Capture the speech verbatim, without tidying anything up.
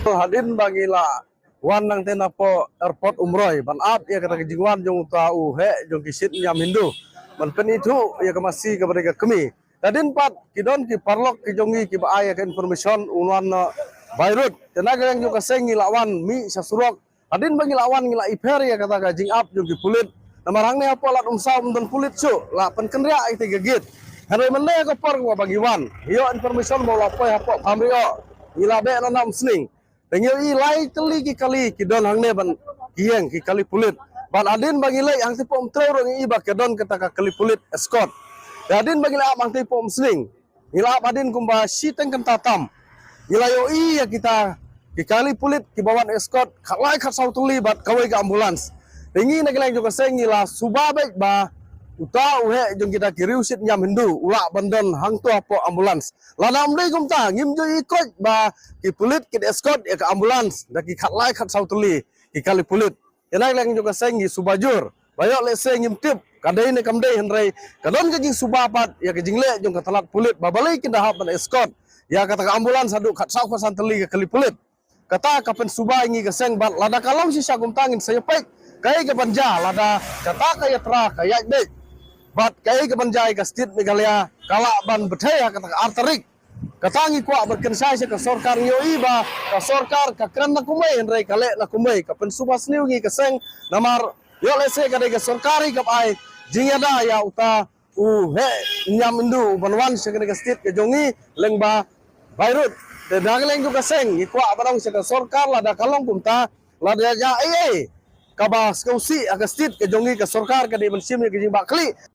Hadien ba ngi la wan nangta napoh airport Umroi ban ap ïa kata ka jingwan jong uta u heh jong ki Sikh niam Hindu ban pynithuh ïa ka masi kaba dei ka kmie. Hadien pat ki don ki paralok ki jong ngi kiba ai ïa ka information un wan na Beirut. Te na ka liang jong ka seng ngi la wan mih sha surok. Hadien ba ngi la wan ngi la ipher ïa kata ka jingap jong ki pulit. Namar hangne hapoh Lad Umsaw ym don pulit shuh, la pynkynriah ïa ka gate. Hynrei mynne ka por kaba ngi wan, ïoh information ba u la poi hapoh Bhamrioh. Ngi la beh na Umsning. Te ngi ïohi lai tylli ki kali ki don hangne ban ki ïeng ki kali pulit. Bad hadien ba ngi leit hangtei hapoh Umtrew ruh ngi ïohi ba ka don kata ka kali pulit escort. Te hadien ba ngi la ap hangtei hapoh Umsning, ngi la ap hadien kumba shiteng kynta tam. Ngi la ïohi ïa kita ki kali pulit kiba wan escort khatlai khatsaw tylli bad kawei ka ambulance. Te ngi na ka liang jong ka seng ngi la suba beit ba uta u heh jong kita ki riew Sikh niam Hindu u lah ban don hangto hapoh ambulance. Lada ym dei kumta ngim ju ïohi koit ba ki pulit kin escort ïa ka ambulance da ki khatlai khatsaw tylli ki kali pulit. Te na ka liang jong ka seng ngi suba jur. Ba ïoh lehse ngim tip ka dei ne kam dei, hynrei ka don ka jingsuba pat ïa ka jingleh jong ka tnat pulit ba balei kin da hap ban escort ïa kata ka ambulance haduh khatsaw khatsan tylli ka kali pulit. Kata ka pynsuba ïa ngi ka seng bad lada ka long shisha kumta ngin sa ïa peit kaei kaban jia lada kata ka ïatrei ka ïaid beit. Bad kaei kaban jia ïa ka state Meghalaya ka lah ban bthei ha kata ka ar tarik. Kata ngi kwah ban kynshai sha ka sorkar, ngi ïohi ba ka sorkar ka kren na kumwei hynrei ka leh na kumwei. Ka pynsuba sniew ïa ngi ka seng namar ïoh lehse ka dei ka sorkar hi kaba ai jingïada ïa uta u heh niam Hindu u ban wan sha kane ka state ka jong ngi lyngba Beirut. Te na ka liang jong ka seng ngi kwah ban ong sha ka sorkar lada ka long kumta, lada ïa ei ei kaba sngewsih ha ka state ka jong ngi, ka sorkar ka dei ban shim ïa ka jingbakla.